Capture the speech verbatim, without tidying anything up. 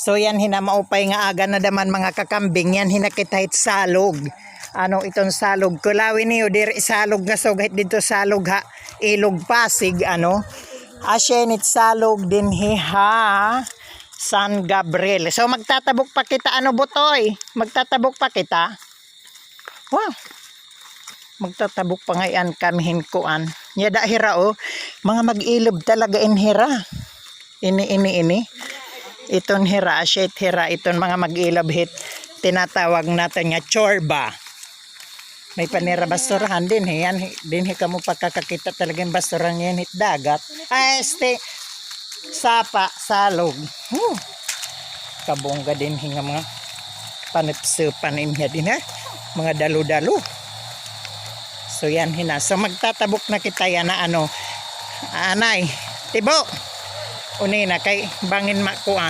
So, yan hina maupay nga aga na daman, mga kakambing. Yan hina kita hit salog. Ano iton salog? Kulawi niyo, diri salog nga sugad didto, salog ha Ilog Pasig, ano? Asya init salog dinhi ha San Gabriel. So, magtatabok pa kita, ano, Butoy? Magtatabok pa kita? Wow. Magtatabok pa ngay-an kami hin kuan. Yada hira, oh. Mga mag-ilob talaga in hira. Ini, ini, ini. Iton hira, asya it hira, iton mga mag-ilob hit tinatawag naton nga chorba. May panira basurahan dinhi, yan, hi-, dinhi kamo pakakakita talaga hin basurahan yan hit dagat. Ay, este, sapa, salog. Huh. Kabongga dinhi nga mga panipsupan inha dinhi. Mga dalo-dalo. So, yan hina. So, magtatabok na kita yana, ano, anay. Tibo. Uni na kay bangin makuan.